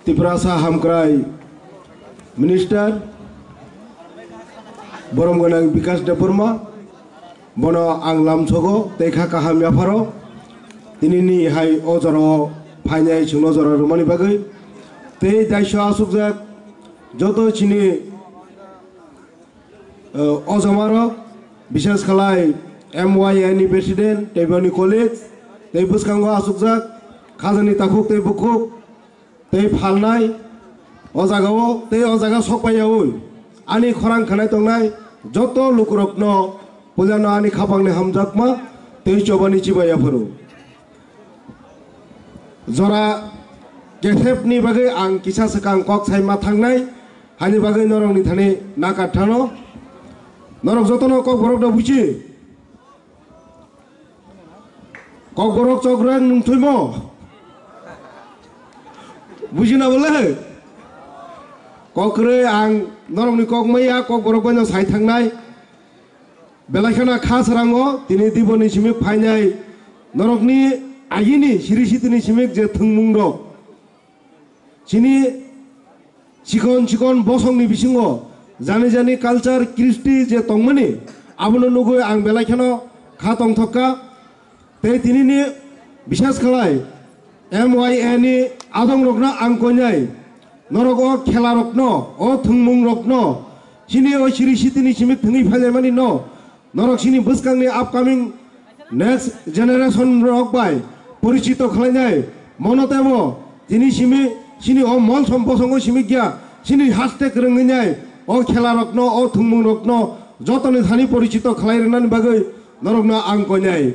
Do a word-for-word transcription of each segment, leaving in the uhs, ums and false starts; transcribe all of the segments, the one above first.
Tiprasa Hamkrai Minister, borom gwnang Bikash Debbarma, bono ang lamsogo tei kha kaham yapharo, tinini hai o jorao phainai chwngno jora rwmani bagwi. Tei daisho asukjak joto chini, eh, ojomarok, bishes khalai M Y A ni President tei boni colleague, tei bwskango asukjak khajani takhuk tei bukhuk, tei phalnai o jagao tei o jaga sokpaiyaui ani khorang khanai tongnai joto lukurokno puilano ani khapangni hamjakma tei chobani chibai yaphuru. Jora kethepni bagwi ang kisa swkang kok saima thangnai, hani bagwi norokni thani nakathano. Norok jotono kokborokno buji. Kokborok chokrang nungthuimo. Bujina bole? Kokrwi ang norokni kok maya kokborok baino sai thangnai. Belai kheno kha srango tini diboni simi phainai norokni agini siri sitini simi je thwngmung rok. Chini chikon chikon bosongni bisingo jani jani culture, kristi je tongmani, abono nugwi ang belai kheno kha tongthokka. Tei tinini bishes khalai M Y A ni adongrokno ang koinai, norok o khelarokno, o thwngmungrokno, chini o siri sitini simi thwngwi phailaimani no, norok chini bwskangni upcoming next generation rok bai porichito khlainai. Mono tebo tini simi chini o molsom bosongo simi gya chini haste kwrwngwi nai o khela rokno, o thwngmung rokno jotoni thani porichito khlai rwnani bagwi norokno ang koinai.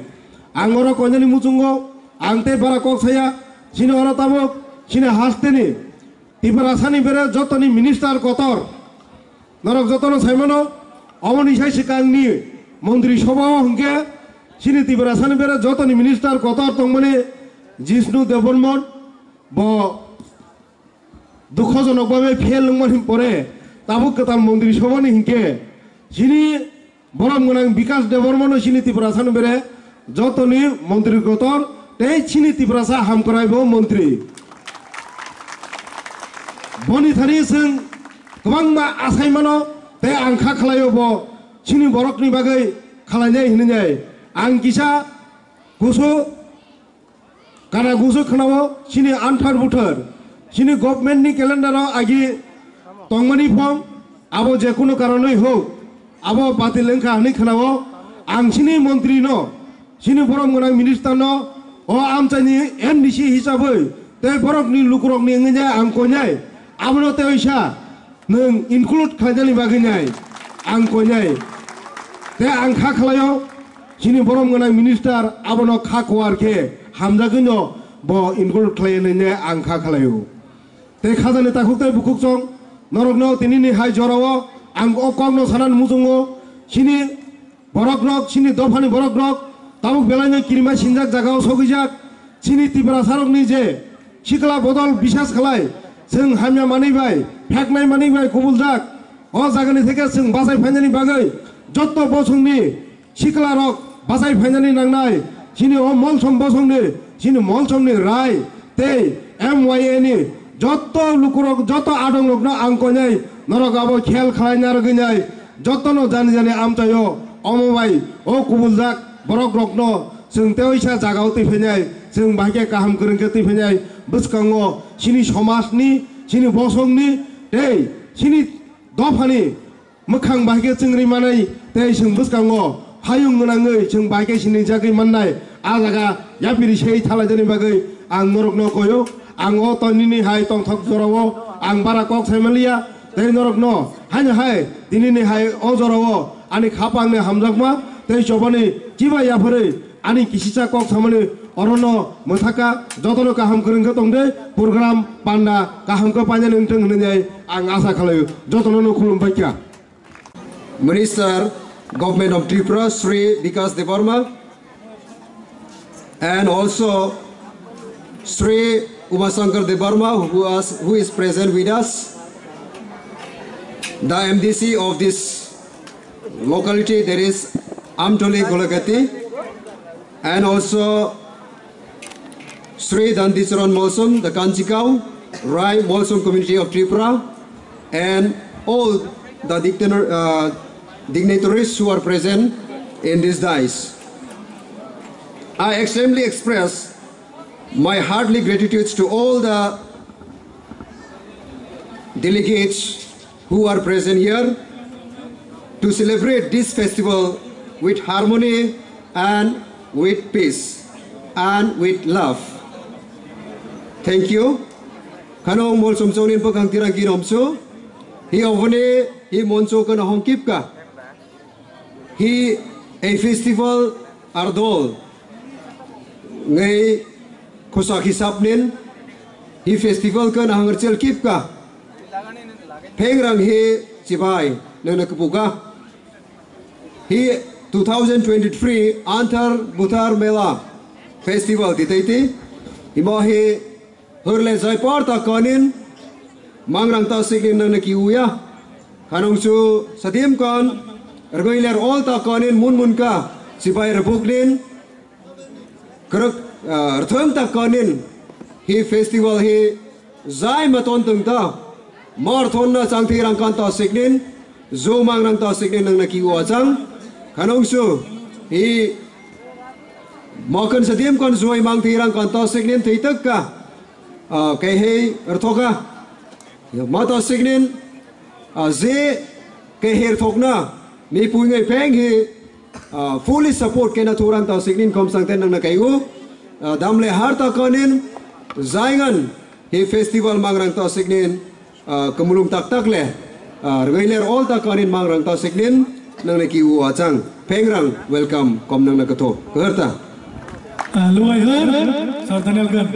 Ang oro koinani muchungo ang tei bara kok saya, chini oro tabuk chini hasteni Tiprasani bere jotoni minister kotor. Norok jotono saimano, oboni sai swkangni montri sobha o hwnkhe chini Tiprasani bere jotoni minister kotor tongmani Jishnu Debbarma bo dukhojonok bhabe fail wngmani pore tabuk kwtal montri sobhani hwnkhe chini borom gwnang Bikash Debbarmano chini Tiprasano bere jotoni montri kotor tei chini Tiprasa hamkrai bo montri. Boni thani chwng kwbangma asaimano tei ang kha khlaio bo chini borokni bagwi khlainai hinwi nai. Ang kisa kusu Kana gusu khwnao chini anthar buthar, chini government ni calendar o agi tongmani phong, abo je kunu karonoi hok, abo batil wngkha hwnwi khwnao. Ang chini montri no, chini borom gwnang minister no, o amchaini M D C hisabwi tei borok ni lukurok ni wngwi nai ang koinai, abono tei oisa. Nwng include khlainani bagwi nai ang koinai. Tei ang kha khlaio, chini borom gwnang minister abono kha kuar khe hamjagwino bo include khlainani ang kha khlaio. Tei khajani takhuk tei bukhuk chong norokno tinini hai jorao ang o kokno sanani muchungo, chini Borokrok, chini dophani borokrok tabuk belaino kirima sinjak jagao sogwijak. Chini Tiprasarokni je sikla bodol bisas khlai, chwng hamya manwi bai, pheknai manwi bai kubuljak. O jagani theke chwng bachai phainani bagwi jotto bosongni siklarok bachai phainani nangnai. Chini o molsom bosongni, chini molsomni rai, tei M Y A ni jotto lukurok, jotto adongrokno ang koinai, norok abo khel khlai narwgwinai, jottono jani jani amchaio. Omo bai o kubuljak borokrokno chwng tei oisa jagao twi phainai, chwng bahai khe kaham kwrwng khe twi phainai. Bwskango chini somajni, chini bosongni tei chini dophani mwkhang bahai khe chwngri manai tei chwng bwskango hayung gwnangwi chwng bahai khe sinijagwi mannai. A jaga yapiri sei thalaijani bagwi ang norokno koyo. Ang o tonini hai tongthok jorao ang bara kok sai manliya tei norokno haino hai tinini hai o jorao ani khapangni hamjakma tei chobani chiba yapharwi ani kisisa kok samani orono mwthaka. Jotono kaham kwrwng khe tongde, program panda kaham khe painani wngthung hwnwi ang asa khlaio. Jotono no khulum bai kha. Minister, Government of Tripura, Shri Bikash Debbarma, and also Shri Umashankar Debbarma, who is, who is present with us, the M D C of this locality, that is Amtoli Golagati, and also Shri Dandicharan Molsom, the Kanchikau, Rai Molsom community of Tripura, and all the dignitary- uh, dignitaries who are present in this dais. I extremely express my heartily gratitude to all the delegates who are present here to celebrate this festival with harmony and with peace and with love. Thank you. Khano Molsom chongnin bwkhang tirang kinomsu. Hi oboni hi moncho kana hongkipka. Hi a festival ardol ngai khosa hisab nin hi festival kana hangar chel kipka. Phengrang hi chibai nana kepuka. Hi two thousand twenty-three Anthar Buthar Mela Festival titaiti. Imo hi hurle jaipar ta konin mangrang ta siknin nana ki uya. Khanungsu sadim kon rgoiler all ta konin mun mun ka chibai rebuknin Kruk, ah, rthwng ta konin hi festival hi jai ma ton tong ta. Mor thon na chang thi rang kan ta siknin, zo mang rang ta siknin nang na ki wa chang. Khanungsu hi mokon sadim kon zoi mang thi rang kan ta siknin thi tak ka. Ah, kei hei rthoka. Ma ta siknin, ah, je kei hei rthokna mi pui ngai pheng hi, ah, fully support kena thurang ta siknin khom sangten nang na kai u. Ah, damle har ta konin, zaingan hi festival mangrang ta siknin, ah, kemulung tak tak le, ah, rgailer all ta konin mangrang ta siknin nang na ki u achang. Phengrang welcome kom nang na katho. Kher ta. Ah, luai her, Sir Daniel Gan.